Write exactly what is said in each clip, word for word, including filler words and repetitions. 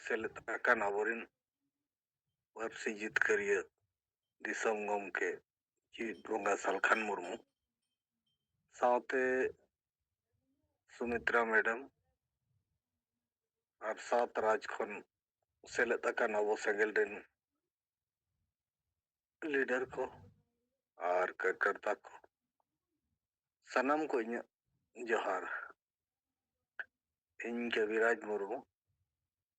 ᱥᱮᱞᱮᱫ ᱟᱠᱟᱱ ᱟᱵᱚᱨᱮᱱ ᱯᱟᱹᱨᱥᱤ ᱡᱤᱛᱠᱟᱹᱨᱤᱭᱟᱹ ᱫᱤᱥᱚᱢ ᱜᱚᱢᱠᱮ ᱪᱤᱫ ᱵᱚᱸᱜᱟ ᱥᱟᱞᱠᱷᱟᱱ ᱢᱩᱨᱢᱩ ᱥᱟᱶᱛᱮ ᱥᱩᱢᱤᱛᱨᱟ ᱢᱮᱰᱟᱢ ᱟᱨ ᱥᱟᱛ ᱨᱟᱡᱽ ᱠᱷᱚᱱ ᱥᱮᱞᱮᱫ ᱟᱠᱟᱱ ᱟᱵᱚ ᱥᱮᱸᱜᱮᱞ ᱨᱮᱱ ᱞᱤᱰᱟᱨ ᱠᱚ ᱟᱨ ᱠᱟᱨᱭᱟᱠᱚᱨᱛᱟ ᱠᱚ, ᱥᱟᱱᱟᱢ ᱠᱚ ᱤᱧᱟᱹᱜ ᱡᱚᱦᱟᱨ᱾ ᱤᱧ ᱠᱚᱵᱤᱨᱟᱡᱽ ᱢᱩᱨᱢᱩ,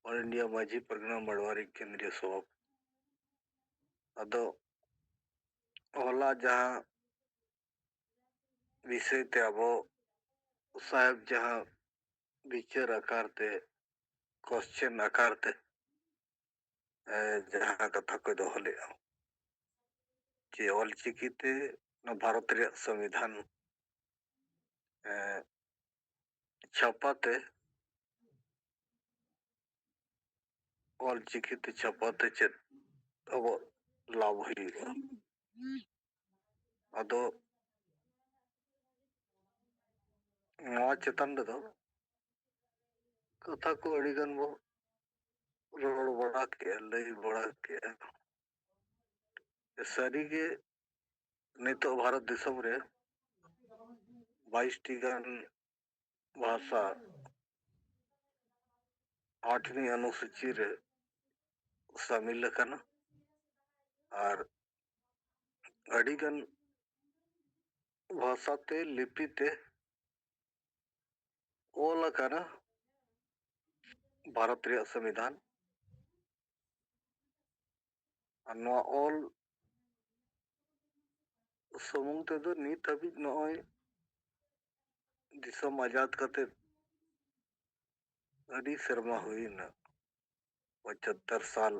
ᱚᱞ ᱤᱱᱰᱤᱭᱟ ᱢᱟᱹᱡᱷᱤ ᱯᱟᱨᱜᱟᱱᱟ ᱢᱟᱲᱣᱟᱨᱤ ᱠᱮᱱᱫᱨᱤᱭᱚ ᱥᱚᱵᱷᱟᱯᱚᱛᱤ᱾ ᱟᱫᱚ ᱦᱚᱞᱟ ᱡᱟᱦᱟᱸ ᱵᱤᱥᱚᱭ ᱛᱮ ᱟᱵᱚ ᱥᱟᱦᱮᱵᱽ ᱡᱟᱦᱟᱸ ᱵᱤᱪᱟᱹᱨ ᱟᱠᱟᱨ ᱛᱮ, ᱠᱚᱥᱪᱮᱱ ᱟᱠᱟᱨ ᱛᱮ, ᱮ, ᱡᱟᱦᱟᱸ ᱠᱟᱛᱷᱟ ᱠᱚᱭ ᱫᱚᱦᱚ ᱞᱮᱫᱼᱟ ᱡᱮ ᱚᱞᱪᱤᱠᱤ ᱛᱮ ᱱᱚᱣᱟ ᱵᱷᱟᱨᱚᱛ ᱨᱮᱭᱟᱜ ᱥᱚᱝᱵᱤᱫᱷᱟᱱ, ᱮ, ᱪᱷᱟᱯᱟ ᱛᱮ, ᱚᱞᱪᱤᱠᱤ ᱛᱮ ᱪᱷᱟᱯᱟ ᱛᱮ ᱪᱮᱫ ᱟᱵᱚ ᱞᱟᱵᱷ ᱦᱩᱭᱩᱜᱼᱟ? ᱟᱫᱚ ᱱᱚᱣᱟ ᱪᱮᱛᱟᱱ ᱨᱮᱫᱚ ᱠᱟᱛᱷᱟ ᱠᱚ ᱟᱹᱰᱤ ᱜᱟᱱ ᱵᱚ ᱨᱚᱲ ᱵᱟᱲᱟ ᱠᱮᱜᱼᱟ, ᱞᱟᱹᱭ ᱵᱟᱲᱟ ᱠᱮᱜᱼᱟ᱾ ᱥᱟᱹᱨᱤᱜᱮ ᱱᱤᱛᱚᱜ ᱵᱷᱟᱨᱚᱛ ᱫᱤᱥᱚᱢ ᱨᱮ ᱵᱟᱭᱤᱥ ᱴᱤ ᱜᱟᱱ ᱵᱷᱟᱥᱟ ᱟᱴᱷᱱᱤ ᱚᱱᱩᱥᱩᱪᱤ ᱨᱮ ᱥᱟᱢᱤᱞ ᱟᱠᱟᱱᱟ ᱟᱨ ᱟᱹᱰᱤᱜᱟᱱ ᱵᱷᱟᱥᱟ ᱛᱮ, ᱞᱤᱯᱤ ᱛᱮ ᱚᱞ ᱟᱠᱟᱱᱟ ᱵᱷᱟᱨᱚᱛ ᱨᱮᱭᱟᱜ ᱥᱚᱝᱵᱤᱫᱷᱟᱱ᱾ ᱟᱨ ᱱᱚᱣᱟ ᱚᱞ ᱥᱩᱢᱩᱝ ᱛᱮᱫᱚ ᱱᱤᱛ ᱦᱟᱹᱵᱤᱡ ᱱᱚᱜᱼᱚᱭ ᱫᱤᱥᱚᱢ ᱟᱡᱟᱫ ᱠᱟᱛᱮ ᱟᱹᱰᱤ ᱥᱮᱨᱢᱟ ᱦᱩᱭᱱᱟ, ᱯᱚᱸᱪᱟᱛᱛᱚᱨ ᱥᱟᱞ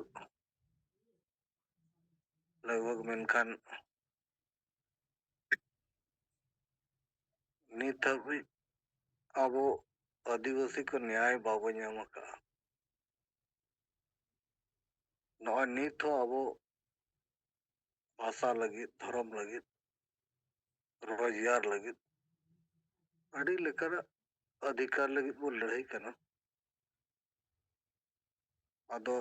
ᱞᱟᱜᱽ ᱵᱷᱟᱜᱽ, ᱢᱮᱱᱠᱷᱟᱱ ᱱᱤᱛ ᱦᱟᱹᱵᱤᱡ ᱟᱵᱚ ᱟᱹᱫᱤᱵᱟᱹᱥᱤ ᱠᱚ ᱱᱮᱭᱟᱭ ᱵᱟᱵᱚ ᱧᱟᱢ ᱟᱠᱟᱫᱼᱟ᱾ ᱱᱚᱜᱼᱚᱭ ᱱᱤᱛ ᱦᱚᱸ ᱟᱵᱚ ᱵᱷᱟᱥᱟ ᱞᱟᱹᱜᱤᱫ, ᱫᱷᱚᱨᱚᱢ ᱞᱟᱹᱜᱤᱫ, ᱨᱳᱡᱽᱜᱟᱨ ᱞᱟᱹᱜᱤᱫ, ᱟᱹᱰᱤ ᱞᱮᱠᱟᱱᱟᱜ ᱚᱫᱷᱤᱠᱟᱨ ᱞᱟᱹᱜᱤᱫ ᱵᱚᱱ ᱞᱟᱹᱲᱦᱟᱹᱭ ᱠᱟᱱᱟ᱾ ᱟᱫᱚ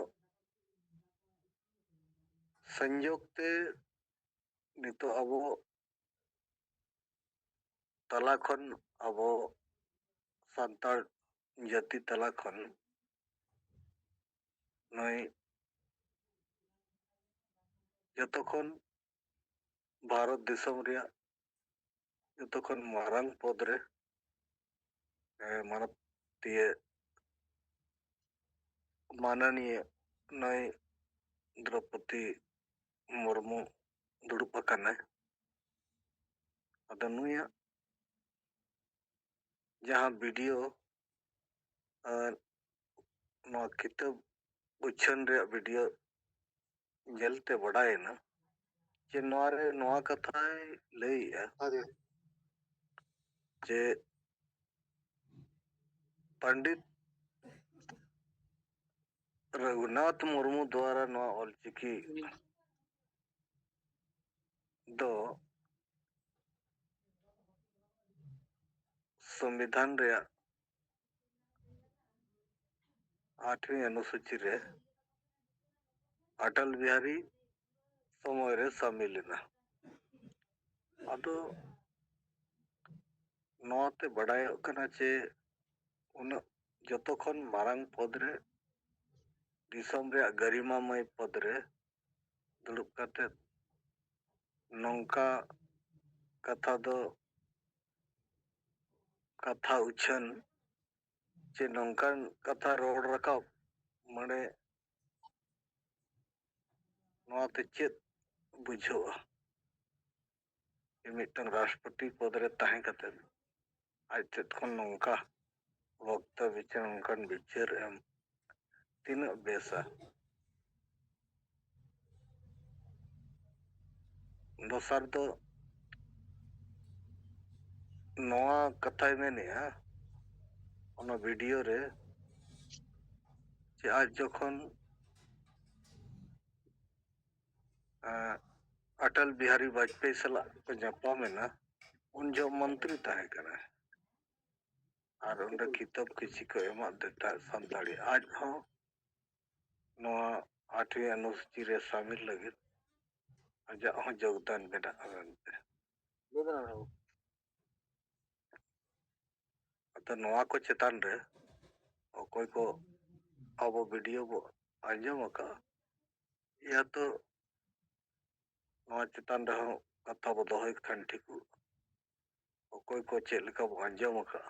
ᱥᱚᱝᱡᱳᱜᱽ ᱛᱮ ᱱᱤᱛᱚᱜ ᱟᱵᱚ ᱛᱟᱞᱟ ᱠᱷᱚᱱ, ᱟᱵᱚ ᱥᱟᱱᱛᱟᱲ ᱡᱟᱹᱛᱤ ᱛᱟᱞᱟ ᱠᱷᱚᱱ ᱱᱩᱭ ᱡᱚᱛᱚ ᱠᱷᱚᱱ ᱵᱷᱟᱨᱚᱛ ᱫᱤᱥᱚᱢ ᱨᱮᱭᱟᱜ ᱡᱚᱛᱚ ᱠᱷᱚᱱ ᱢᱟᱨᱟᱝ ᱯᱚᱫᱽ ᱨᱮ, ᱮ, ᱢᱟᱱᱚᱛᱤᱭᱟᱹ ᱢᱟᱱᱚᱱᱤᱭᱟᱹ ᱱᱩᱭ ᱫᱨᱚᱯᱚᱫᱤ ᱢᱩᱨᱢᱩ ᱫᱩᱲᱩᱵ ᱟᱠᱟᱱᱟᱭ᱾ ᱟᱫᱚ ᱱᱩᱭᱟᱜ ᱡᱟᱦᱟᱸ ᱵᱷᱤᱰᱤᱭᱳ ᱟᱨ ᱱᱚᱣᱟ ᱠᱤᱛᱟᱹᱵ ᱩᱪᱷᱟᱹᱱ ᱨᱮᱭᱟᱜ ᱵᱷᱤᱰᱤᱭᱳ ᱧᱮᱞᱛᱮ ᱵᱟᱰᱟᱭᱮᱱᱟ ᱡᱮ ᱱᱚᱣᱟ ᱨᱮ ᱱᱚᱣᱟ ᱠᱟᱛᱷᱟᱭ ᱞᱟᱹᱭᱮᱜᱼᱟ ᱡᱮ ᱯᱚᱱᱰᱤᱛ ᱨᱚᱜᱷᱩᱱᱟᱛᱷ ᱢᱩᱨᱢᱩ ᱫᱣᱟᱨᱟ ᱱᱚᱣᱟ ᱚᱞᱪᱤᱠᱤ ᱫᱚ ᱥᱚᱝᱵᱤᱫᱷᱟᱱ ᱨᱮᱭᱟᱜ ᱟᱴᱷᱣᱤ ᱚᱱᱩᱥᱩᱪᱤ ᱨᱮ ᱚᱴᱚᱞ ᱵᱤᱦᱟᱨᱤ ᱥᱚᱢᱚᱭ ᱨᱮ ᱥᱟᱢᱤᱞ ᱮᱱᱟ᱾ ᱟᱫᱚ ᱱᱚᱣᱟᱛᱮ ᱵᱟᱰᱟᱭᱚᱜ ᱠᱟᱱᱟ ᱡᱮ ᱩᱱᱟᱹᱜ ᱡᱚᱛᱚ ᱠᱷᱚᱱ ᱢᱟᱨᱟᱝ ᱯᱚᱫᱽ ᱨᱮ, ᱫᱤᱥᱚᱢ ᱨᱮᱭᱟᱜ ᱜᱟᱹᱨᱤᱢᱟᱢᱚᱭ ᱯᱚᱫᱽ ᱨᱮ ᱫᱩᱲᱩᱵ ᱠᱟᱛᱮ ᱱᱚᱝᱠᱟ ᱠᱟᱛᱷᱟ ᱫᱚ, ᱠᱟᱛᱷᱟ ᱩᱪᱷᱟᱹᱱ ᱪᱮ ᱱᱚᱝᱠᱟᱱ ᱠᱟᱛᱷᱟ ᱨᱚᱲ ᱨᱟᱠᱟᱵ, ᱢᱟᱱᱮ ᱱᱚᱣᱟᱛᱮ ᱪᱮᱫ ᱵᱩᱡᱷᱟᱹᱜᱼᱟ? ᱡᱮ ᱢᱤᱫᱴᱟᱝ ᱨᱟᱥᱴᱨᱚᱯᱚᱛᱤ ᱯᱚᱫᱽ ᱨᱮ ᱛᱟᱦᱮᱸ ᱠᱟᱛᱮ ᱟᱡ ᱴᱷᱮᱱ ᱠᱷᱚᱱ ᱱᱚᱝᱠᱟ ᱵᱚᱠᱛᱟ ᱵᱤᱪᱟᱹᱨ, ᱱᱚᱝᱠᱟᱱ ᱵᱤᱪᱟᱹᱨ ᱮᱢ ᱛᱤᱱᱟᱹᱜ ᱵᱮᱥᱟ? ᱫᱚᱥᱟᱨ ᱫᱚ ᱱᱚᱣᱟ ᱠᱟᱛᱷᱟᱭ ᱢᱮᱱᱮᱜᱼᱟ ᱚᱱᱟ ᱵᱷᱤᱰᱤᱭᱳ ᱨᱮ ᱡᱮ ᱟᱡ ᱡᱚᱠᱷᱚᱱ, ᱮᱸ, ᱚᱴᱚᱞ ᱵᱤᱦᱟᱨᱤ ᱵᱟᱡᱽᱯᱮᱭᱤ ᱥᱟᱞᱟᱜ ᱠᱚ ᱧᱟᱯᱟᱢ ᱮᱱᱟ, ᱩᱱ ᱡᱚᱦᱚᱜ ᱢᱚᱱᱛᱨᱤ ᱛᱟᱦᱮᱸ ᱠᱟᱱᱟᱭ᱾ ᱟᱨ ᱚᱸᱰᱮ ᱠᱤᱛᱟᱹᱵ ᱠᱤᱪᱷᱤ ᱠᱚ ᱮᱢᱟᱫ ᱫᱮ ᱛᱟᱦᱮᱸᱫ ᱥᱟᱱᱛᱟᱲᱤ᱾ ᱟᱡ ᱦᱚᱸ ᱱᱚᱣᱟ ᱟᱴᱷᱣᱤ ᱚᱱᱩᱥᱩᱪᱤ ᱨᱮ ᱥᱟᱢᱤᱞ ᱞᱟᱹᱜᱤᱫ ᱟᱡᱟᱜ ᱦᱚᱸ ᱡᱳᱜᱽᱫᱟᱱ ᱢᱮᱱᱟᱜᱼᱟ ᱢᱮᱱᱛᱮ᱾ ᱞᱟᱹᱭ ᱫᱟᱲᱮᱭᱟᱜᱼᱟ᱾ ᱟᱫᱚ ᱱᱚᱣᱟ ᱠᱚ ᱪᱮᱛᱟᱱ ᱨᱮ ᱚᱠᱚᱭ ᱠᱚ ᱟᱵᱚ ᱵᱷᱤᱰᱤᱭᱳ ᱵᱚ ᱟᱸᱡᱚᱢ ᱟᱠᱟᱫᱼᱟ, ᱭᱟ ᱛᱚ ᱱᱚᱣᱟ ᱪᱮᱛᱟᱱ ᱨᱮᱦᱚᱸ ᱠᱟᱛᱷᱟ ᱵᱚ ᱫᱚᱦᱚᱭ ᱠᱷᱟᱱ ᱴᱷᱤᱠᱚᱜ᱾ ᱚᱠᱚᱭ ᱠᱚ ᱪᱮᱫ ᱞᱮᱠᱟ ᱵᱚ ᱟᱸᱡᱚᱢ ᱟᱠᱟᱫᱼᱟ,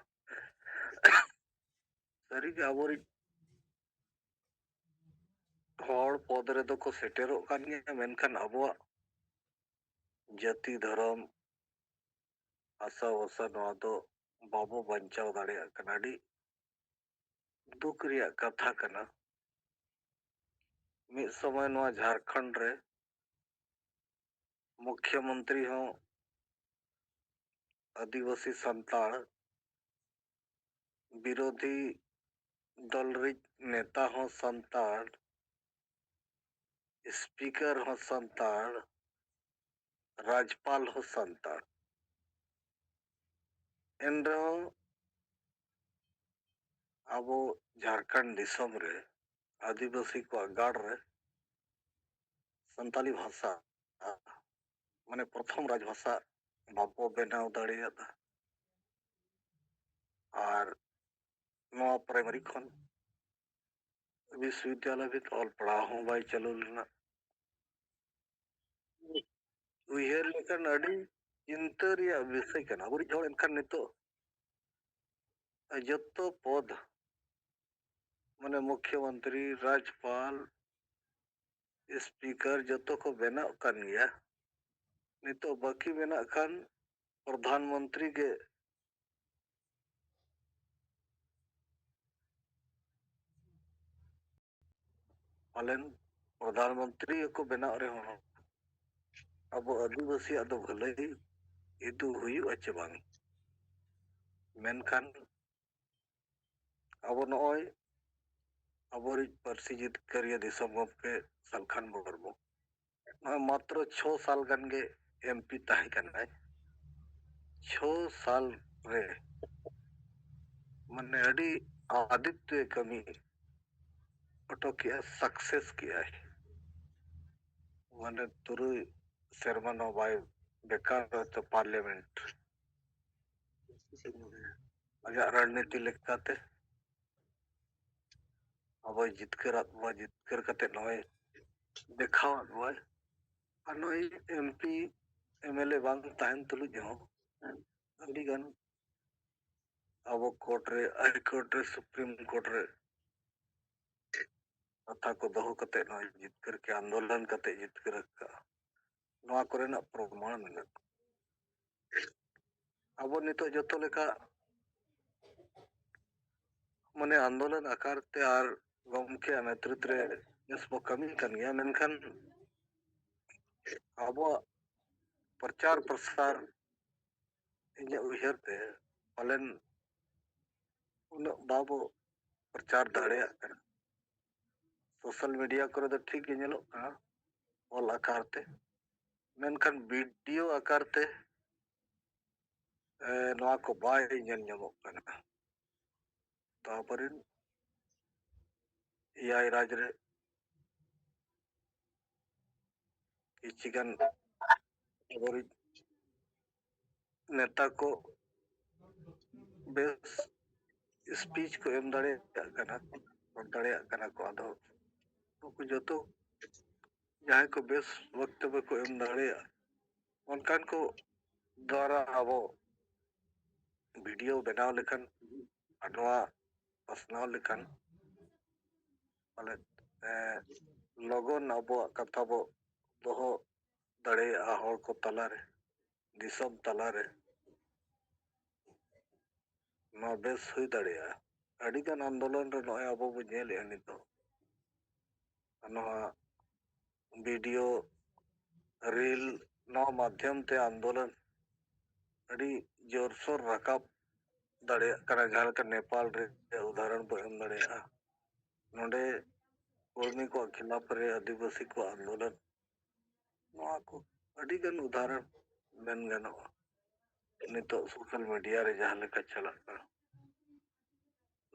ᱥᱟᱹᱨᱤᱜᱮ ᱟᱵᱚᱨᱤᱡ ᱦᱚᱲ ᱯᱚᱫ ᱨᱮᱫᱚ ᱠᱚ ᱥᱮᱴᱮᱨᱚᱜ ᱠᱟᱱ ᱜᱮᱭᱟ, ᱢᱮᱱᱠᱷᱟᱱ ᱟᱵᱚᱣᱟᱜ ᱡᱟᱹᱛᱤ, ᱫᱷᱚᱨᱚᱢ, ᱟᱥᱟ ᱵᱷᱚᱨᱥᱟ ᱱᱚᱣᱟ ᱫᱚ ᱵᱟᱵᱚ ᱵᱟᱧᱪᱟᱣ ᱫᱟᱲᱮᱭᱟᱜ ᱠᱟᱱᱟ᱾ ᱟᱹᱰᱤ ᱫᱩᱠ ᱨᱮᱭᱟᱜ ᱠᱟᱛᱷᱟ ᱠᱟᱱᱟ᱾ ᱢᱤᱫ ᱥᱚᱢᱚᱭ ᱱᱚᱣᱟ ᱡᱷᱟᱲᱠᱷᱚᱸᱰ ᱨᱮ ᱢᱩᱠᱷᱭᱚᱢᱚᱱᱛᱨᱤ ᱦᱚᱸ ᱟᱹᱫᱤᱵᱟᱹᱥᱤ ᱥᱟᱱᱛᱟᱲ, ᱵᱤᱨᱳᱫᱷᱤ ᱫᱚᱞ ᱨᱤᱡ ᱱᱮᱛᱟ ᱦᱚᱸ ᱥᱟᱱᱛᱟᱲ, ᱥᱯᱤᱠᱟᱨ ᱦᱚᱸ ᱥᱟᱱᱛᱟᱲ, ᱨᱟᱡᱽᱯᱟᱞ ᱦᱚᱸ ᱥᱟᱱᱛᱟᱲ᱾ ᱮᱱᱨᱮᱦᱚᱸ ᱟᱵᱚ ᱡᱷᱟᱲᱠᱷᱚᱸᱰ ᱫᱤᱥᱚᱢ ᱨᱮ ᱟᱹᱫᱤᱵᱟᱹᱥᱤ ᱠᱚᱣᱟᱜ ᱜᱟᱲ ᱨᱮ ᱥᱟᱱᱛᱟᱞᱤ ᱵᱷᱟᱥᱟ, ᱢᱟᱱᱮ ᱯᱨᱚᱛᱷᱚᱢ ᱨᱟᱡᱽᱵᱷᱟᱥᱟ ᱵᱟᱵᱚ ᱵᱮᱱᱟᱣ ᱫᱟᱲᱮᱭᱟᱫᱟ᱾ ᱟᱨ ᱱᱚᱣᱟ ᱯᱨᱟᱭᱢᱟᱨᱤ ᱠᱷᱚᱱ ᱵᱤᱥᱣᱤᱫᱽᱭᱟᱞᱚᱭ ᱫᱷᱟᱹᱵᱤᱡ ᱚᱞ ᱯᱟᱲᱦᱟᱣ ᱦᱚᱸ ᱵᱟᱭ ᱪᱟᱹᱞᱩ ᱞᱮᱱᱟ᱾ ᱩᱭᱦᱟᱹᱨ ᱞᱮᱠᱷᱟᱱ ᱟᱹᱰᱤ ᱪᱤᱱᱛᱟᱹ ᱨᱮᱭᱟᱜ ᱵᱤᱥᱚᱭ ᱠᱟᱱᱟ᱾ ᱟᱵᱚᱨᱤᱡ ᱦᱚᱲ ᱮᱱᱠᱷᱟᱱ ᱱᱤᱛᱚᱜ ᱡᱚᱛᱚ ᱯᱚᱫᱽ, ᱢᱟᱱᱮ ᱢᱩᱠᱷᱭᱚᱢᱚᱱᱛᱨᱤ, ᱨᱟᱡᱽᱯᱟᱞ, ᱥᱯᱤᱠᱟᱨ ᱡᱚᱛᱚ ᱠᱚ ᱵᱮᱱᱟᱜ ᱠᱟᱱ ᱜᱮᱭᱟ᱾ ᱱᱤᱛᱚᱜ ᱵᱟᱹᱠᱤ ᱢᱮᱱᱟᱜ ᱠᱷᱟᱱ ᱯᱨᱚᱫᱷᱟᱱ ᱢᱚᱱᱛᱨᱤ ᱜᱮ᱾ ᱯᱟᱞᱮᱱ ᱯᱨᱚᱫᱷᱟᱱ ᱢᱚᱱᱛᱨᱤ ᱜᱮᱠᱚ ᱵᱮᱱᱟᱜ ᱨᱮᱦᱚᱸ ᱟᱵᱚ ᱟᱹᱫᱤᱵᱟᱹᱥᱤᱭᱟᱜ ᱫᱚ ᱵᱷᱟᱹᱞᱟᱹᱭ ᱤᱫᱩ ᱦᱩᱭᱩᱜᱼᱟ ᱪᱮ ᱵᱟᱝ? ᱢᱮᱱᱠᱷᱟᱱ ᱟᱵᱚ ᱱᱚᱜᱼᱚᱭ ᱟᱵᱚᱨᱤᱡ ᱯᱟᱹᱨᱥᱤ ᱡᱤᱛᱠᱟᱹᱨᱤᱭᱟᱹ ᱫᱤᱥᱚᱢ ᱜᱚᱢᱠᱮ ᱥᱟᱞᱠᱷᱟᱱ ᱢᱩᱨᱢᱩ ᱱᱚᱜᱼᱚᱭ ᱢᱟᱛᱨᱚ ᱪᱷᱚ ᱥᱟᱞ ᱜᱟᱱ ᱜᱮ ᱮᱢᱯᱤ ᱛᱟᱦᱮᱸ ᱠᱟᱱᱟᱭ᱾ ᱪᱷᱚ ᱥᱟᱞ ᱨᱮ ᱢᱟᱱᱮ ᱟᱹᱰᱤ ᱟᱫᱤᱛᱛᱚ ᱠᱟᱹᱢᱤ ᱚᱴᱚ ᱠᱮᱜᱼᱟ, ᱥᱟᱠᱥᱮᱥ ᱠᱮᱜᱼᱟᱭ᱾ ᱢᱟᱱᱮ ᱛᱩᱨᱩᱭ ᱥᱮᱨᱢᱟ ᱱᱚᱣᱟ ᱵᱟᱭ ᱵᱮᱠᱟᱨ ᱦᱚᱭᱛᱳ ᱯᱟᱨᱞᱤᱭᱟᱢᱮᱱᱴ ᱟᱡᱟᱜ ᱨᱟᱡᱽᱱᱤᱛᱤ ᱞᱮᱠᱟᱛᱮ ᱟᱵᱚᱭ ᱡᱤᱛᱠᱟᱹᱨᱟᱫ ᱵᱚᱱᱟ, ᱡᱤᱛᱠᱟᱹᱨ ᱠᱟᱛᱮ ᱱᱚᱜᱼᱚᱭ ᱫᱮᱠᱷᱟᱣᱟᱫ ᱵᱚᱱᱟᱭ᱾ ᱟᱨ ᱱᱚᱜᱼᱚᱭ ᱮᱢᱯᱤ ᱮᱢᱮᱞᱮ ᱵᱟᱝ ᱛᱟᱦᱮᱱ ᱛᱩᱞᱩᱡ ᱦᱚᱸ ᱟᱹᱰᱤᱜᱟᱱ ᱟᱵᱚ ᱠᱳᱨᱴ ᱨᱮ, ᱦᱟᱭ ᱠᱳᱨᱴ ᱨᱮ, ᱥᱩᱯᱨᱤᱢ ᱠᱳᱨᱴ ᱨᱮ ᱠᱟᱛᱷᱟ ᱠᱚ ᱫᱚᱦᱚ ᱠᱟᱛᱮ ᱱᱚᱜᱼᱚᱭ ᱡᱤᱛᱠᱟᱹᱨ ᱠᱮ ᱟᱱᱫᱳᱞᱚᱱ ᱠᱟᱛᱮ ᱡᱤᱛᱠᱟᱹᱨ ᱟᱠᱟᱫᱼᱟ᱾ ᱱᱚᱣᱟ ᱠᱚᱨᱮᱱᱟᱜ ᱯᱨᱚᱢᱟᱱ ᱢᱮᱱᱟᱜᱼᱟ᱾ ᱟᱵᱚ ᱱᱤᱛᱚᱜ ᱡᱚᱛᱚ ᱞᱮᱠᱟ ᱢᱟᱱᱮ ᱟᱱᱫᱳᱞᱚᱱ ᱟᱠᱟᱨ ᱛᱮ ᱟᱨ ᱜᱚᱢᱠᱮᱭᱟᱜ ᱱᱮᱛᱨᱤᱛ ᱨᱮ ᱵᱮᱥ ᱵᱚ ᱠᱟᱹᱢᱤ ᱠᱟᱱ ᱜᱮᱭᱟ, ᱢᱮᱱᱠᱷᱟᱱ ᱟᱵᱚᱣᱟᱜ ᱯᱨᱚᱪᱟᱨ ᱯᱨᱚᱥᱟᱨ ᱤᱧᱟᱹᱜ ᱩᱭᱦᱟᱹᱨ ᱛᱮ ᱯᱟᱞᱮᱱ ᱩᱱᱟᱹᱜ ᱵᱟᱵᱚ ᱯᱨᱚᱪᱟᱨ ᱫᱟᱲᱮᱭᱟᱜ ᱠᱟᱱᱟ᱾ ᱥᱳᱥᱟᱞ ᱢᱤᱰᱤᱭᱟ ᱠᱚᱨᱮ ᱫᱚ ᱴᱷᱤᱠ ᱜᱮ ᱧᱮᱞᱚᱜ ᱠᱟᱱᱟ ᱚᱞ ᱟᱠᱟᱨ ᱛᱮ, ᱢᱮᱱᱠᱷᱟᱱ ᱵᱷᱤᱰᱤᱭᱳ ᱟᱠᱟᱨ ᱛᱮ ᱮ, ᱱᱚᱣᱟ ᱠᱚ ᱵᱟᱭ ᱧᱮᱞ ᱧᱟᱢᱚᱜ ᱠᱟᱱᱟ᱾ ᱛᱟᱯᱚᱨᱮ ᱮᱭᱟᱭ ᱨᱟᱡᱽ ᱨᱮ ᱠᱤᱪᱷᱤ ᱜᱟᱱ ᱟᱵᱚᱨᱤᱡ ᱱᱮᱛᱟ ᱠᱚ ᱵᱮᱥ ᱥᱯᱤᱪ ᱠᱚ ᱮᱢ ᱫᱟᱲᱮᱭᱟᱜ ᱠᱟᱱᱟ, ᱨᱚᱲ ᱫᱟᱲᱮᱭᱟᱜ ᱠᱟᱱᱟ ᱠᱚ᱾ ᱟᱫᱚ ᱱᱩᱠᱩ ᱡᱚᱛᱚ ᱡᱟᱦᱟᱸᱭ ᱠᱚ ᱵᱮᱥ ᱵᱚᱠᱛᱚᱵᱵᱚ ᱠᱚ ᱮᱢ ᱫᱟᱲᱮᱭᱟᱜᱼᱟ, ᱚᱱᱠᱟᱱ ᱠᱚ ᱫᱣᱟᱨᱟ ᱟᱵᱚ ᱵᱷᱤᱰᱤᱭᱳ ᱵᱮᱱᱟᱣ ᱞᱮᱠᱷᱟᱱ ᱟᱨ ᱱᱚᱣᱟ ᱯᱟᱥᱱᱟᱣ ᱞᱮᱠᱷᱟᱱ ᱯᱟᱞᱮᱫ, ᱮ, ᱞᱚᱜᱚᱱ ᱟᱵᱚᱣᱟᱜ ᱠᱟᱛᱷᱟ ᱵᱚ ᱫᱚᱦᱚ ᱫᱟᱲᱮᱭᱟᱜᱼᱟ ᱦᱚᱲ ᱠᱚ ᱛᱟᱞᱟᱨᱮ, ᱫᱤᱥᱚᱢ ᱛᱟᱞᱟᱨᱮ᱾ ᱱᱚᱣᱟ ᱵᱮᱥ ᱦᱩᱭ ᱫᱟᱲᱮᱭᱟᱜᱼᱟ᱾ ᱟᱹᱰᱤᱜᱟᱱ ᱟᱱᱫᱳᱞᱚᱱ ᱨᱮ ᱱᱚᱜᱼᱚᱭ ᱟᱵᱚ ᱵᱚ ᱧᱮᱞᱮᱜᱼᱟ ᱱᱤᱛᱚᱜ, ᱱᱚᱣᱟ ᱵᱷᱤᱰᱤᱭᱳ, ᱨᱤᱞ, ᱱᱚᱣᱟ ᱢᱟᱫᱽᱫᱷᱚᱢ ᱛᱮ ᱟᱱᱫᱳᱞᱚᱱ ᱟᱹᱰᱤ ᱡᱳᱨᱥᱳᱨ ᱨᱟᱠᱟᱵ ᱫᱟᱲᱮᱭᱟᱜ ᱠᱟᱱᱟ, ᱡᱟᱦᱟᱸ ᱞᱮᱠᱟ ᱱᱮᱯᱟᱞ ᱨᱮ ᱩᱫᱟᱦᱚᱨᱚᱱ ᱵᱚ ᱮᱢ ᱫᱟᱲᱮᱭᱟᱜᱼᱟ᱾ ᱱᱚᱰᱮ ᱠᱚᱨᱢᱤ ᱠᱚᱣᱟᱜ ᱠᱷᱤᱞᱟᱯ ᱨᱮ ᱟᱹᱫᱤᱵᱟᱹᱥᱤ ᱠᱚᱣᱟᱜ ᱟᱱᱫᱳᱞᱚᱱ, ᱱᱚᱣᱟ ᱠᱚ ᱟᱹᱰᱤᱜᱟᱱ ᱩᱫᱟᱦᱚᱨᱚᱱ ᱢᱮᱱ ᱜᱟᱱᱚᱜᱼᱟ᱾ ᱱᱤᱛᱚᱜ ᱥᱳᱥᱟᱞ ᱢᱤᱰᱤᱭᱟ ᱨᱮ ᱡᱟᱦᱟᱸ ᱞᱮᱠᱟ ᱪᱟᱞᱟᱜ ᱠᱟᱱᱟ,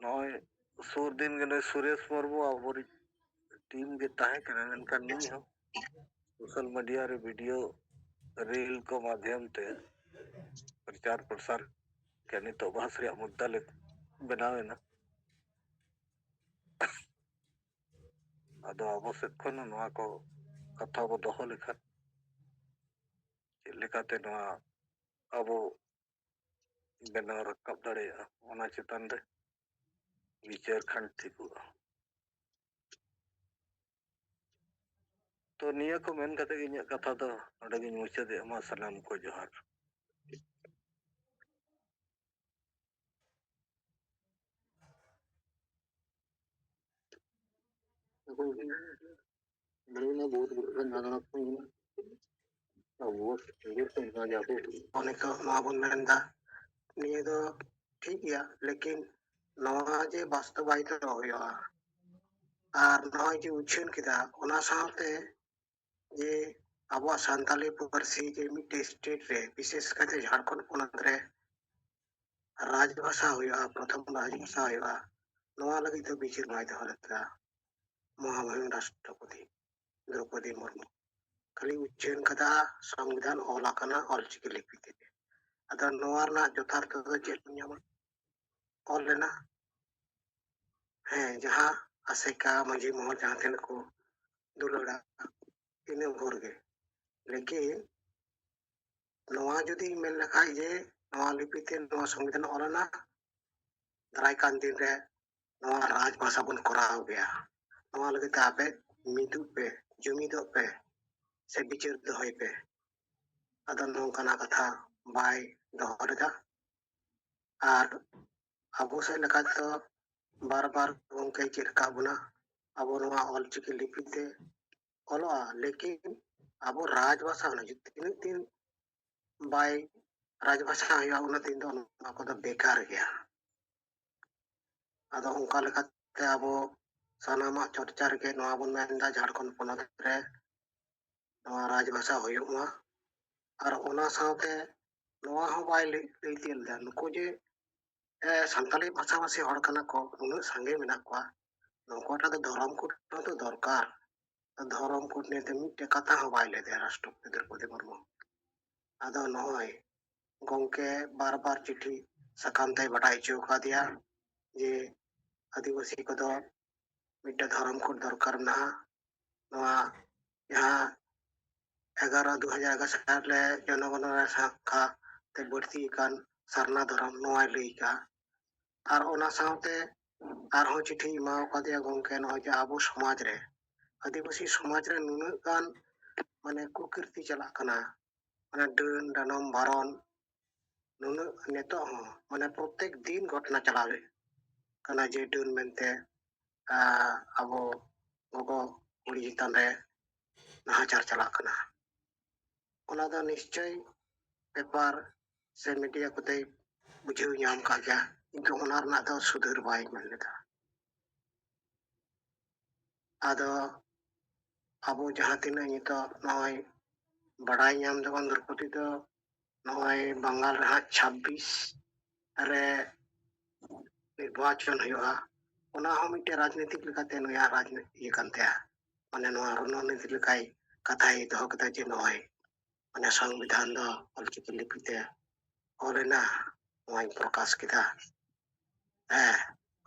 ᱱᱚᱜᱼᱚᱭ ᱥᱩᱨ ᱫᱤᱱ ᱜᱮ ᱱᱩᱭ ᱥᱩᱨᱮᱥ ᱢᱩᱨᱢᱩ ᱟᱵᱚᱨᱤᱡ ᱴᱤᱢ ᱜᱮ ᱛᱟᱦᱮᱸ ᱠᱟᱱᱟ, ᱢᱮᱱᱠᱷᱟᱱ ᱱᱩᱭ ᱦᱚᱸ ᱥᱳᱥᱟᱞ ᱢᱤᱰᱤᱭᱟ ᱨᱮ ᱵᱷᱤᱰᱤᱭᱳ, ᱨᱤᱞ ᱠᱚ ᱢᱟᱫᱷᱭᱚᱢ ᱛᱮ ᱯᱨᱚᱪᱟᱨ ᱯᱨᱚᱥᱟᱨ ᱠᱮ ᱱᱤᱛᱚᱜ ᱵᱟᱦᱟᱥ ᱨᱮᱭᱟᱜ ᱢᱩᱫᱽᱫᱟ ᱞᱮ ᱵᱮᱱᱟᱣ ᱮᱱᱟ᱾ ᱟᱫᱚ ᱟᱵᱚ ᱥᱮᱫ ᱠᱷᱚᱱ ᱱᱚᱣᱟ ᱠᱚ ᱠᱟᱛᱷᱟ ᱵᱚ ᱫᱚᱦᱚ ᱞᱮᱠᱷᱟᱱ ᱪᱮᱫ ᱞᱮᱠᱟᱛᱮ ᱱᱚᱣᱟ ᱟᱵᱚ ᱵᱮᱱᱟᱣ ᱨᱟᱠᱟᱵ ᱫᱟᱲᱮᱭᱟᱜᱼᱟ, ᱚᱱᱟ ᱪᱮᱛᱟᱱ ᱨᱮ ᱵᱤᱪᱟᱹᱨ ᱠᱷᱟᱱ ᱴᱷᱤᱠᱚᱜᱼᱟ᱾ ᱛᱚ ᱱᱤᱭᱟᱹ ᱠᱚ ᱢᱮᱱ ᱠᱟᱛᱮ ᱜᱮ ᱤᱧᱟᱹᱜ ᱠᱟᱛᱷᱟ ᱫᱚ ᱱᱚᱰᱮ ᱜᱤᱧ ᱢᱩᱪᱟᱹᱫᱮᱜᱼᱟ᱾ ᱢᱟ ᱥᱟᱱᱟᱢ ᱠᱚ ᱡᱚᱦᱟᱨ᱾ ᱱᱤᱛᱚᱜ ᱱᱚᱣᱟ ᱵᱚᱱ ᱢᱮᱱᱫᱟ, ᱱᱤᱭᱟᱹ ᱫᱚ ᱴᱷᱤᱠ ᱜᱮᱭᱟ, ᱞᱮᱠᱤᱱ ᱱᱚᱣᱟ ᱡᱮ ᱵᱟᱥᱛᱚᱵᱟᱭᱤᱛ ᱦᱩᱭᱩᱜᱼᱟ, ᱟᱨ ᱱᱚᱜᱼᱚᱭ ᱡᱮ ᱩᱪᱷᱟᱹᱱ ᱠᱮᱫᱟ, ᱚᱱᱟ ᱥᱟᱶᱛᱮ ᱡᱮ ᱟᱵᱚᱣᱟᱜ ᱥᱟᱱᱛᱟᱞᱤ ᱯᱟᱹᱨᱥᱤ ᱡᱮ ᱢᱤᱫᱴᱮᱡ ᱥᱴᱮᱴ ᱨᱮ, ᱵᱤᱥᱮᱥ ᱠᱟᱭᱛᱮ ᱡᱷᱟᱲᱠᱷᱚᱸᱰ ᱯᱚᱱᱚᱛ ᱨᱮ ᱨᱟᱡᱽ ᱵᱷᱟᱥᱟ ᱦᱩᱭᱩᱜᱼᱟ, ᱯᱨᱚᱛᱷᱚᱢ ᱨᱟᱡᱽ ᱵᱷᱟᱥᱟ ᱦᱩᱭᱩᱜᱼᱟ, ᱱᱚᱣᱟ ᱞᱟᱹᱜᱤᱫ ᱫᱚ ᱵᱤᱪᱟᱹᱨ ᱵᱟᱭ ᱫᱚᱦᱚ ᱞᱮᱫᱟ ᱢᱚᱦᱟᱢᱚᱦᱤᱢ ᱨᱟᱥᱴᱨᱚᱯᱚᱛᱤ ᱫᱨᱚᱯᱚᱫᱤ ᱢᱩᱨᱢᱩ᱾ ᱠᱷᱟᱹᱞᱤ ᱩᱪᱷᱟᱹᱱ ᱠᱟᱫᱟ, ᱥᱚᱝᱵᱤᱫᱷᱟᱱ ᱚᱞ ᱟᱠᱟᱱᱟ ᱚᱞᱪᱤᱠᱤ ᱞᱤᱯᱤ ᱛᱮ᱾ ᱟᱫᱚ ᱱᱚᱣᱟ ᱨᱮᱱᱟᱜ ᱡᱚᱛᱷᱟᱨᱛᱷᱚ ᱫᱚ ᱪᱮᱫ ᱵᱚᱱ ᱧᱟᱢᱟ? ᱚᱞ ᱨᱮᱱᱟᱜ, ᱦᱮᱸ, ᱡᱟᱦᱟᱸ ᱟᱥᱮᱠᱟ ᱢᱟᱹᱡᱷᱤ ᱢᱚᱦᱚᱞ ᱡᱟᱦᱟᱸ ᱛᱤᱱᱟᱹᱜ ᱠᱚ ᱫᱩᱞᱟᱹᱲᱟ, ᱤᱱᱟᱹ ᱵᱷᱳᱨ ᱜᱮ᱾ ᱞᱮᱠᱤᱱ ᱱᱚᱣᱟ ᱡᱩᱫᱤ ᱢᱮᱱ ᱞᱮᱠᱷᱟᱡ ᱡᱮ ᱱᱚᱣᱟ ᱞᱤᱯᱤ ᱛᱮ ᱱᱚᱣᱟ ᱥᱚᱝᱵᱤᱫᱷᱟᱱ ᱚᱞ ᱮᱱᱟ, ᱫᱟᱨᱟᱭ ᱠᱟᱱ ᱫᱤᱱ ᱨᱮ ᱱᱚᱣᱟ ᱨᱟᱡᱽ ᱵᱷᱟᱥᱟ ᱵᱚᱱ ᱠᱚᱨᱟᱣ ᱜᱮᱭᱟ, ᱱᱚᱣᱟ ᱞᱟᱹᱜᱤᱫ ᱛᱮ ᱟᱯᱮ ᱢᱤᱫᱚᱜ ᱯᱮ, ᱡᱩᱢᱤᱫᱚᱜ ᱯᱮ, ᱥᱮ ᱵᱤᱪᱟᱹᱨ ᱫᱚᱦᱚᱭ ᱯᱮ᱾ ᱟᱫᱚ ᱱᱚᱝᱠᱟᱱᱟᱜ ᱠᱟᱛᱷᱟ ᱵᱟᱭ ᱫᱚᱦᱚ ᱞᱮᱫᱟ᱾ ᱟᱨ ᱟᱵᱚ ᱥᱮᱫ ᱞᱮᱠᱟ ᱛᱮᱫᱚ ᱵᱟᱨ ᱵᱟᱨ ᱜᱚᱢᱠᱮ ᱪᱮᱫ ᱟᱠᱟᱫ ᱵᱚᱱᱟ, ᱟᱵᱚ ᱱᱚᱣᱟ ᱚᱞᱪᱤᱠᱤ ᱞᱤᱯᱤ ᱛᱮ ᱚᱞᱚᱜᱼᱟ, ᱞᱮᱠᱤᱱ ᱟᱵᱚ ᱨᱟᱡᱽ ᱵᱷᱟᱥᱟ ᱚᱱᱟ ᱡᱩᱫᱤ ᱛᱤᱱᱟᱹᱜ ᱫᱤᱱ ᱵᱟᱭ ᱨᱟᱡᱽ ᱵᱷᱟᱥᱟ ᱦᱩᱭᱩᱜᱼᱟ, ᱩᱱᱟᱹᱜ ᱫᱤᱱ ᱫᱚ ᱱᱚᱣᱟ ᱠᱚᱫᱚ ᱵᱮᱠᱟᱨ ᱜᱮᱭᱟ᱾ ᱟᱫᱚ ᱚᱱᱠᱟ ᱞᱮᱠᱟᱛᱮ ᱟᱵᱚ ᱥᱟᱱᱟᱢᱟᱜ ᱪᱚᱨᱪᱟ ᱨᱮᱜᱮ ᱱᱚᱣᱟ ᱵᱚᱱ ᱢᱮᱱᱫᱟ, ᱡᱷᱟᱲᱠᱷᱚᱸᱰ ᱯᱚᱱᱚᱛ ᱨᱮ ᱱᱚᱣᱟ ᱨᱟᱡᱽ ᱵᱷᱟᱥᱟ ᱦᱩᱭᱩᱜ ᱢᱟ᱾ ᱟᱨ ᱚᱱᱟ ᱥᱟᱶᱛᱮ ᱱᱚᱣᱟ ᱦᱚᱸ ᱵᱟᱭ ᱞᱟᱹᱭ, ᱞᱟᱹᱭ ᱛᱤᱭᱳᱜ ᱞᱮᱫᱟ, ᱱᱩᱠᱩ ᱡᱮ ᱥᱟᱱᱛᱟᱲᱤ ᱵᱷᱟᱥᱟᱵᱷᱟᱥᱤ ᱦᱚᱲ ᱠᱟᱱᱟ ᱠᱚ, ᱩᱱᱟᱹᱜ ᱥᱟᱸᱜᱮ ᱢᱮᱱᱟᱜ ᱠᱚᱣᱟ, ᱱᱚᱝᱠᱟᱴᱟᱜ ᱫᱚ ᱫᱷᱚᱨᱚᱢ ᱠᱳᱰ ᱦᱚᱸᱛᱚ ᱫᱚᱨᱠᱟᱨ᱾ ᱫᱷᱚᱨᱚᱢ ᱠᱳᱰ ᱱᱤᱭᱮᱛᱮ ᱢᱤᱫᱴᱮᱡ ᱠᱟᱛᱷᱟ ᱦᱚᱸ ᱵᱟᱭ ᱞᱟᱹᱭ ᱫᱟᱲᱮᱭᱟᱜᱼᱟ ᱨᱟᱥᱴᱨᱚᱯᱚᱛᱤ ᱫᱨᱚᱯᱚᱫᱤ ᱢᱩᱨᱢᱩ᱾ ᱟᱫᱚ ᱱᱚᱜᱼᱚᱭ ᱜᱚᱢᱠᱮ ᱵᱟᱨ ᱵᱟᱨ ᱪᱤᱴᱷᱤ ᱥᱟᱠᱟᱢ ᱛᱮᱭ ᱵᱟᱰᱟᱭ ᱦᱚᱪᱚ ᱟᱠᱟᱫᱮᱭᱟ ᱡᱮ ᱟᱹᱫᱤᱵᱟᱹᱥᱤ ᱠᱚᱫᱚ ᱢᱤᱫᱴᱮᱡ ᱫᱷᱚᱨᱚᱢ ᱠᱳᱰ ᱫᱚᱨᱠᱟᱨ ᱢᱮᱱᱟᱜᱼᱟ᱾ ᱱᱚᱣᱟ ᱡᱟᱦᱟᱸ ᱮᱜᱟᱨᱚ ᱫᱩ ᱦᱟᱡᱟᱨ ᱮᱜᱟᱨᱚ ᱥᱟᱞ ᱨᱮ ᱡᱚᱱᱚᱜᱚᱱᱚᱱᱟ ᱥᱟᱠᱷᱟ ᱛᱮ ᱵᱟᱹᱲᱛᱤ ᱟᱠᱟᱱ ᱥᱟᱨᱱᱟ ᱫᱷᱚᱨᱚᱢ ᱱᱚᱣᱟᱭ ᱞᱟᱹᱭ ᱠᱟᱜᱼᱟ᱾ ᱟᱨ ᱚᱱᱟ ᱥᱟᱶᱛᱮ ᱟᱨᱦᱚᱸ ᱪᱤᱴᱷᱤ ᱮᱢᱟᱣ ᱠᱟᱫᱮᱭᱟ ᱜᱚᱢᱠᱮ, ᱱᱚᱜᱼᱚᱭ ᱡᱮ ᱟᱵᱚ ᱥᱚᱢᱟᱡᱽ ᱨᱮ, ᱟᱹᱫᱤᱵᱟᱹᱥᱤ ᱥᱚᱢᱟᱡᱽ ᱨᱮ ᱱᱩᱱᱟᱹᱜ ᱜᱟᱱ ᱢᱟᱱᱮ ᱠᱩᱠᱤᱨᱛᱤ ᱪᱟᱞᱟᱜ ᱠᱟᱱᱟ, ᱢᱟᱱᱮ ᱰᱟᱹᱱ ᱰᱟᱱᱚᱢ ᱵᱟᱨᱚᱱ ᱱᱩᱱᱟᱹᱜ ᱱᱤᱛᱚᱜ ᱦᱚᱸ ᱢᱟᱱᱮ ᱯᱨᱚᱛᱮᱠ ᱫᱤᱱ ᱜᱷᱚᱴᱚᱱᱟ ᱪᱟᱞᱟᱣ ᱦᱩᱭᱩᱜ ᱠᱟᱱᱟ ᱡᱮ ᱰᱟᱹᱱ ᱢᱮᱱᱛᱮ ᱟᱵᱚ ᱜᱚᱜᱚ ᱠᱩᱲᱤ ᱪᱮᱛᱟᱱ ᱨᱮ ᱱᱟᱦᱟᱪᱟᱨ ᱪᱟᱞᱟᱜ ᱠᱟᱱᱟ᱾ ᱚᱱᱟ ᱫᱚ ᱱᱤᱥᱪᱚᱭ ᱯᱮᱯᱟᱨ ᱥᱮ ᱢᱤᱰᱤᱭᱟ ᱠᱚᱛᱮ ᱵᱩᱡᱷᱟᱹᱣ ᱧᱟᱢ ᱠᱟᱜ ᱜᱮᱭᱟ, ᱠᱤᱱᱛᱩ ᱚᱱᱟ ᱨᱮᱱᱟᱜ ᱫᱚ ᱥᱩᱫᱷᱟᱹᱨ ᱵᱟᱭ ᱢᱮᱱ ᱞᱮᱫᱟ᱾ ᱟᱫᱚ ᱟᱵᱚ ᱡᱟᱦᱟᱸ ᱛᱤᱱᱟᱹᱜ ᱱᱤᱛᱚᱜ ᱱᱚᱜᱼᱚᱭ ᱵᱟᱲᱟᱭ ᱧᱟᱢ ᱫᱟᱵᱚᱱ ᱫᱨᱚᱯᱚᱫᱤ ᱫᱚ ᱱᱚᱜᱼᱚᱭ ᱵᱟᱝᱜᱟᱞ ᱨᱮ ᱦᱟᱸᱜ ᱪᱷᱟᱵᱵᱤᱥ ᱨᱮ ᱱᱤᱨᱵᱟᱪᱚᱱ ᱦᱩᱭᱩᱜᱼᱟ᱾ ᱚᱱᱟ ᱦᱚᱸ ᱢᱤᱫᱴᱮᱱ ᱨᱟᱡᱽᱱᱤᱛᱤᱠ ᱞᱮᱠᱟᱛᱮ ᱱᱩᱭᱟᱜ ᱨᱟᱡᱽᱱᱤᱛᱤ ᱤᱭᱟᱹ ᱠᱟᱱ ᱛᱟᱭᱟ, ᱢᱟᱱᱮ ᱱᱚᱣᱟ ᱨᱚᱱᱚᱱᱤᱛᱤ ᱞᱮᱠᱟᱭ ᱠᱟᱛᱷᱟᱭ ᱫᱚᱦᱚ ᱠᱮᱫᱟ ᱡᱮ ᱱᱚᱜᱼᱚᱭ ᱢᱟᱱᱮ ᱥᱚᱝᱵᱤᱫᱷᱟᱱ ᱫᱚ ᱚᱞᱪᱤᱠᱤ ᱞᱤᱯᱤ ᱛᱮ ᱚᱞ ᱮᱱᱟ, ᱱᱚᱣᱟᱧ ᱯᱨᱚᱠᱟᱥ ᱠᱮᱫᱟ᱾ ᱦᱮᱸ,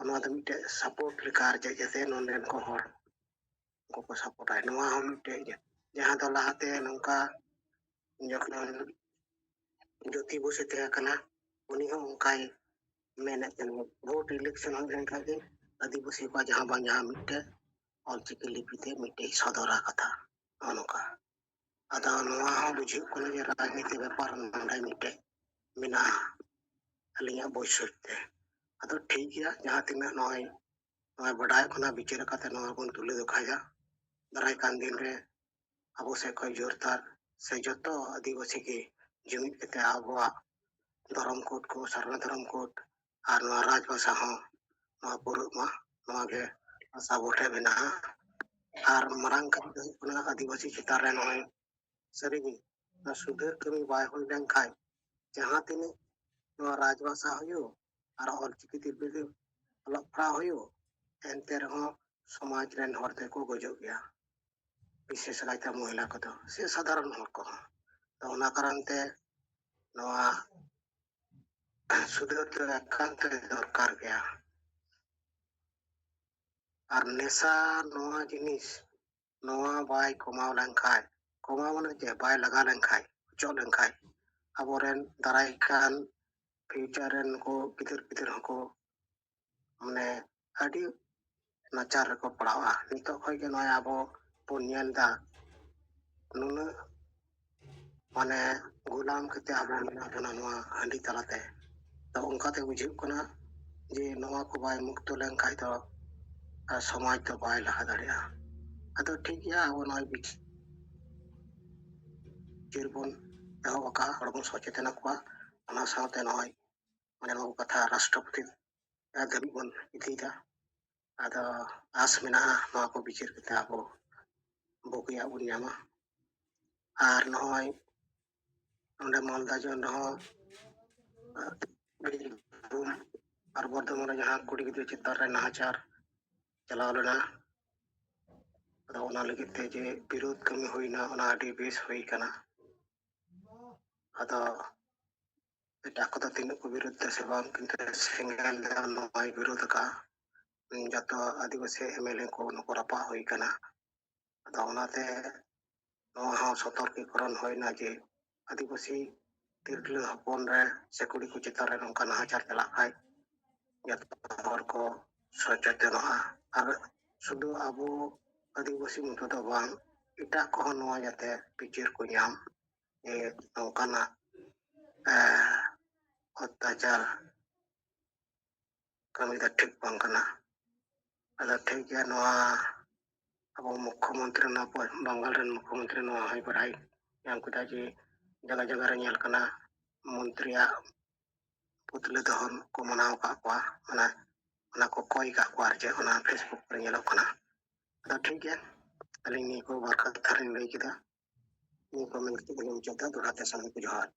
ᱱᱚᱣᱟ ᱫᱚ ᱢᱤᱫᱴᱮᱡ ᱥᱟᱯᱳᱨᱴ ᱞᱮᱠᱟ ᱟᱨ ᱪᱮᱫ ᱡᱟᱛᱮ ᱱᱚᱰᱮᱱ ᱠᱚ ᱦᱚᱲ ᱩᱱᱠᱩ ᱠᱚ ᱥᱟᱯᱳᱨᱴᱟ᱾ ᱱᱚᱣᱟ ᱦᱚᱸ ᱢᱤᱫᱴᱮᱡ ᱜᱮ, ᱡᱟᱦᱟᱸ ᱫᱚ ᱞᱟᱦᱟᱛᱮ ᱱᱚᱝᱠᱟ ᱡᱚᱠᱷᱚᱱ ᱡᱳᱛᱤ ᱵᱚᱥᱩ ᱛᱟᱦᱮᱸ ᱠᱟᱱᱟ, ᱩᱱᱤ ᱦᱚᱸ ᱚᱱᱠᱟᱭ ᱢᱮᱱᱮᱫ ᱛᱟᱦᱮᱱᱟ, ᱵᱷᱳᱴ ᱤᱞᱮᱠᱥᱚᱱ ᱦᱩᱭ ᱞᱮᱱᱠᱷᱟᱱ ᱜᱮ ᱟᱹᱫᱤᱵᱟᱹᱥᱤ ᱠᱚᱣᱟᱜ ᱡᱟᱦᱟᱸ ᱵᱟᱝ ᱡᱟᱦᱟᱸ ᱢᱤᱫᱴᱮᱡ ᱚᱞᱪᱤᱠᱤ ᱞᱤᱯᱤ ᱛᱮ ᱢᱤᱫᱴᱮᱡ ᱥᱚᱫᱚᱨᱟ ᱠᱟᱛᱷᱟ, ᱱᱚᱜᱼᱚ ᱱᱚᱝᱠᱟ᱾ ᱟᱫᱚ ᱱᱚᱣᱟ ᱦᱚᱸ ᱵᱩᱡᱷᱟᱹᱜ ᱠᱟᱱᱟ ᱡᱮ ᱨᱟᱡᱽᱱᱤᱛᱤ ᱵᱮᱯᱟᱨ ᱱᱚᱰᱮ ᱢᱤᱫᱴᱮᱡ ᱢᱮᱱᱟᱜᱼᱟ ᱟᱹᱞᱤᱧᱟᱜ ᱵᱩᱡᱽ ᱥᱚᱡᱽ ᱛᱮ᱾ ᱟᱫᱚ ᱴᱷᱤᱠ ᱜᱮᱭᱟ, ᱡᱟᱦᱟᱸ ᱛᱤᱱᱟᱹᱜ ᱱᱚᱜᱼᱚᱭ, ᱱᱚᱜᱼᱚᱭ ᱵᱟᱰᱟᱭᱚᱜ ᱠᱟᱱᱟ, ᱵᱤᱪᱟᱹᱨ ᱠᱟᱛᱮ ᱱᱚᱣᱟ ᱵᱚᱱ ᱛᱩᱞᱟᱹ ᱡᱚᱠᱷᱟᱭᱟ᱾ ᱫᱟᱨᱟᱭ ᱠᱟᱱ ᱫᱤᱱ ᱨᱮ ᱟᱵᱚ ᱥᱮᱫ ᱠᱷᱚᱱ ᱡᱳᱨᱫᱟᱨ ᱥᱮ ᱡᱚᱛᱚ ᱟᱹᱫᱤᱵᱟᱹᱥᱤ ᱜᱮ ᱡᱩᱢᱤᱫ ᱠᱟᱛᱮ ᱟᱵᱚᱣᱟᱜ ᱫᱷᱚᱨᱚᱢ ᱠᱳᱰ ᱠᱚ, ᱥᱟᱨᱱᱟ ᱫᱷᱚᱨᱚᱢ ᱠᱳᱰ ᱟᱨ ᱱᱚᱣᱟ ᱨᱟᱡᱽ ᱵᱷᱟᱥᱟ ᱦᱚᱸ ᱱᱚᱣᱟ ᱯᱩᱨᱟᱹᱜ ᱢᱟ, ᱱᱚᱣᱟ ᱜᱮ ᱟᱥᱟ ᱟᱵᱚ ᱴᱷᱮᱱ ᱢᱮᱱᱟᱜᱼᱟ᱾ ᱟᱨ ᱢᱟᱨᱟᱝ ᱠᱟᱛᱷᱟ ᱫᱚ ᱦᱩᱭᱩᱜ ᱠᱟᱱᱟ, ᱟᱹᱫᱤᱵᱟᱹᱥᱤ ᱪᱮᱛᱟᱱ ᱨᱮ ᱱᱚᱜᱼᱚᱭ ᱥᱟᱹᱨᱤᱜᱮ ᱱᱚᱣᱟ ᱥᱩᱫᱷᱟᱹᱨ ᱠᱟᱹᱢᱤ ᱵᱟᱭ ᱦᱩᱭ ᱞᱮᱱᱠᱷᱟᱱ ᱡᱟᱦᱟᱸ ᱛᱤᱱᱟᱹᱜ ᱱᱚᱣᱟ ᱨᱟᱡᱽ ᱵᱷᱟᱥᱟ ᱦᱩᱭᱩᱜ, ᱟᱨ ᱚᱞᱪᱤᱠᱤ ᱛᱮ ᱡᱩᱫᱤ ᱚᱞᱚᱜ ᱯᱟᱲᱦᱟᱣ ᱦᱩᱭᱩᱜ, ᱮᱱᱛᱮ ᱨᱮᱦᱚᱸ ᱥᱚᱢᱟᱡᱽ ᱨᱮᱱ ᱦᱚᱲ ᱛᱮᱠᱚ ᱜᱚᱡᱚᱜ ᱜᱮᱭᱟ, ᱵᱤᱥᱮᱥ ᱠᱟᱭᱛᱮ ᱢᱚᱦᱤᱞᱟ ᱠᱚᱫᱚ ᱥᱮ ᱥᱟᱫᱷᱟᱨᱚᱱ ᱦᱚᱲ ᱠᱚᱦᱚᱸ᱾ ᱛᱚ ᱚᱱᱟ ᱠᱟᱨᱚᱱ ᱛᱮ ᱱᱚᱣᱟ ᱥᱩᱫᱷᱟᱹᱨ ᱫᱚ ᱮᱠᱟᱱᱛ ᱫᱚᱨᱠᱟᱨ ᱜᱮᱭᱟ᱾ ᱟᱨ ᱱᱮᱥᱟ ᱱᱚᱣᱟ ᱡᱤᱱᱤᱥ, ᱱᱚᱣᱟ ᱵᱟᱭ ᱠᱚᱢᱟᱣ ᱞᱮᱱᱠᱷᱟᱡ, ᱠᱚᱢᱟᱣ ᱢᱟᱱᱮ ᱪᱮᱫ, ᱵᱟᱭ ᱞᱟᱜᱟ ᱞᱮᱱᱠᱷᱟᱡ, ᱚᱪᱚᱜ ᱞᱮᱱᱠᱷᱟᱡ, ᱟᱵᱚᱨᱮᱱ ᱫᱟᱨᱟᱭ ᱠᱟᱱ future ᱨᱮᱱ ᱱᱩᱠᱩ ᱜᱤᱫᱟᱹᱨ ᱯᱤᱫᱟᱹᱨ ᱦᱚᱸᱠᱚ ᱢᱟᱱᱮ ᱟᱹᱰᱤ ᱱᱟᱪᱟᱨ ᱨᱮᱠᱚ ᱯᱟᱲᱟᱣᱟ᱾ ᱱᱤᱛᱚᱜ ᱠᱷᱚᱡ ᱜᱮ ᱱᱚᱜᱼᱚᱭ ᱟᱵᱚ ᱵᱚᱱ ᱧᱮᱞ ᱮᱫᱟ, ᱱᱩᱱᱟᱹᱜ ᱢᱟᱱᱮ ᱜᱳᱞᱟᱢ ᱠᱟᱛᱮ ᱟᱵᱚ ᱢᱮᱱᱟᱜ ᱵᱚᱱᱟ ᱱᱚᱣᱟ ᱦᱟᱺᱰᱤ ᱛᱟᱞᱟᱛᱮ᱾ ᱛᱚ ᱚᱱᱠᱟᱛᱮ ᱵᱩᱡᱷᱟᱹᱜ ᱠᱟᱱᱟ ᱡᱮ ᱱᱚᱣᱟ ᱠᱚ ᱵᱟᱭ ᱢᱩᱠᱛᱚ ᱞᱮᱱᱠᱷᱟᱡ ᱫᱚ, ᱟᱨ ᱥᱚᱢᱟᱡᱽ ᱫᱚ ᱵᱟᱭ ᱞᱟᱦᱟ ᱫᱟᱲᱮᱭᱟᱜᱼᱟ᱾ ᱟᱫᱚ ᱴᱷᱤᱠ ᱜᱮᱭᱟ, ᱟᱵᱚ ᱱᱚᱜᱼᱚᱭ ᱵᱤᱪᱟᱹᱨ ᱵᱚᱱ ᱮᱦᱚᱵ ᱟᱠᱟᱫᱼᱟ, ᱦᱚᱲ ᱵᱚᱱ ᱥᱚᱪᱮᱛᱚᱱ ᱟᱠᱚᱣᱟ᱾ ᱚᱱᱟ ᱥᱟᱶᱛᱮ ᱱᱚᱜᱼᱚᱭ ᱢᱟᱱᱮ ᱱᱚᱣᱟ ᱠᱟᱛᱷᱟ ᱨᱟᱥᱴᱨᱚᱯᱚᱛᱤ ᱫᱷᱟᱹᱵᱤᱡ ᱵᱚᱱ ᱤᱫᱤᱭᱮᱫᱟ᱾ ᱟᱫᱚ ᱟᱥ ᱢᱮᱱᱟᱜᱼᱟ ᱱᱚᱣᱟ ᱠᱚ ᱵᱤᱪᱟᱹᱨ ᱠᱟᱛᱮ ᱟᱵᱚ ᱵᱩᱜᱤᱭᱟᱜ ᱵᱚᱱ ᱧᱟᱢᱟ᱾ ᱟᱨ ᱱᱚᱜᱼᱚᱭ ᱱᱚᱰᱮ ᱢᱟᱞᱫᱟ ᱡᱚᱱ ᱨᱮᱦᱚᱸ, ᱟᱨ ᱵᱤᱨᱵᱷᱩᱢ ᱟᱨ ᱵᱚᱨᱫᱷᱚᱢᱟᱱ ᱨᱮ ᱡᱟᱦᱟᱸ ᱠᱩᱲᱤ ᱜᱤᱫᱽᱨᱟᱹ ᱪᱮᱛᱟᱱ ᱨᱮ ᱱᱟᱦᱟᱪᱟᱨ ᱪᱟᱞᱟᱣ ᱞᱮᱱᱟ, ᱟᱫᱚ ᱚᱱᱟ ᱞᱟᱹᱜᱤᱫ ᱛᱮ ᱡᱮ ᱵᱤᱨᱳᱫᱷ ᱠᱟᱹᱢᱤ ᱦᱩᱭᱱᱟ, ᱚᱱᱟ ᱟᱹᱰᱤ ᱵᱮᱥ ᱦᱩᱭ ᱠᱟᱱᱟ᱾ ᱟᱫᱚ ᱮᱴᱟᱜ ᱠᱚᱫᱚ ᱛᱤᱱᱟᱹᱜ ᱠᱚ ᱵᱤᱨᱳᱫᱷ ᱫᱟ ᱥᱮ ᱵᱟᱝ, ᱠᱤᱱᱛᱩ ᱥᱮᱸᱜᱮᱞ ᱫᱚ ᱱᱚᱣᱟᱭ ᱵᱤᱨᱳᱫᱷ ᱟᱠᱟᱫᱼᱟ, ᱡᱚᱛᱚ ᱟᱹᱫᱤᱵᱟᱹᱥᱤ ᱮᱢ ᱮᱞ ᱮ ᱠᱚ ᱱᱩᱠᱩ ᱨᱟᱯᱟᱜ ᱦᱩᱭ ᱠᱟᱱᱟ᱾ ᱟᱫᱚ ᱚᱱᱟᱛᱮ ᱱᱚᱣᱟ ᱦᱚᱸ ᱥᱚᱛᱚᱨᱠᱤᱠᱚᱨᱚᱱ ᱦᱩᱭᱱᱟ ᱡᱮ ᱟᱹᱫᱤᱵᱟᱹᱥᱤ ᱛᱤᱨᱞᱟᱹ ᱦᱚᱯᱚᱱ ᱨᱮ ᱥᱮ ᱠᱩᱲᱤ ᱠᱚ ᱪᱮᱛᱟᱱ ᱨᱮ ᱱᱚᱝᱠᱟ ᱱᱟᱦᱟᱪᱟᱨ ᱪᱟᱞᱟᱜ ᱠᱷᱟᱡ ᱡᱚᱛᱚ ᱦᱚᱲ ᱠᱚ ᱥᱚᱪᱮᱛᱚᱱᱚᱜᱼᱟ᱾ ᱟᱨ ᱥᱩᱫᱷᱩ ᱟᱵᱚ ᱟᱹᱫᱤᱵᱟᱹᱥᱤ ᱢᱚᱛᱚ ᱫᱚ ᱵᱟᱝ, ᱮᱴᱟᱜ ᱠᱚᱦᱚᱸ ᱱᱚᱣᱟ ᱡᱟᱛᱮ ᱵᱤᱪᱟᱹᱨ ᱠᱚ ᱧᱟᱢ, ᱡᱮ ᱱᱚᱝᱠᱟᱱᱟᱜ, ᱮ, ᱚᱛᱛᱟᱪᱟᱨ ᱠᱟᱹᱢᱤ ᱫᱚ ᱴᱷᱤᱠ ᱵᱟᱝ ᱠᱟᱱᱟ᱾ ᱟᱫᱚ ᱴᱷᱤᱠ ᱜᱮᱭᱟ, ᱱᱚᱣᱟ ᱟᱵᱚ ᱢᱩᱠᱠᱷᱚ ᱢᱚᱱᱛᱨᱤ, ᱱᱚᱣᱟ ᱯᱚ-, ᱵᱟᱝᱜᱟᱞ ᱨᱮᱱ ᱢᱩᱠᱠᱷᱚ ᱢᱚᱱᱛᱨᱤ ᱱᱚᱣᱟ ᱦᱚᱸᱭ ᱵᱟᱲᱟᱭ ᱧᱟᱢ ᱠᱮᱫᱟ ᱡᱮ ᱡᱟᱭᱜᱟ ᱡᱟᱭᱜᱟ ᱨᱮ ᱧᱮᱞ ᱠᱟᱱᱟ ᱢᱚᱱᱛᱨᱤᱭᱟᱜ ᱯᱩᱛᱞᱟᱹ ᱫᱚᱦᱚᱱ ᱠᱚ ᱢᱟᱱᱟᱣ ᱟᱠᱟᱫ ᱠᱚᱣᱟ, ᱢᱟᱱᱮ ᱚᱱᱟ ᱠᱚ ᱠᱚᱭ ᱟᱠᱟᱫ ᱠᱚᱣᱟ, ᱟᱨ ᱪᱮᱫ ᱚᱱᱟ Facebook ᱠᱚᱨᱮ ᱧᱮᱞᱚᱜ ᱠᱟᱱᱟ᱾ ᱟᱫᱚ ᱴᱷᱤᱠ ᱜᱮᱭᱟ, ᱟᱹᱞᱤᱧ ᱱᱤᱭᱟᱹ ᱠᱚ ᱵᱟᱨ ᱠᱟᱛᱷᱟ ᱞᱤᱧ ᱞᱟᱹᱭ ᱠᱮᱫᱟ᱾ ᱱᱤᱭᱟᱹ ᱠᱚ ᱢᱮᱱ ᱠᱟᱛᱮ ᱜᱮᱞᱤᱧ ᱢᱩᱪᱟᱹᱫ ᱮᱫᱟ᱾ ᱫᱚᱦᱲᱟ ᱛᱮ ᱥᱟᱱᱟᱢ ᱠᱚ ᱡᱚᱦᱟᱨ᱾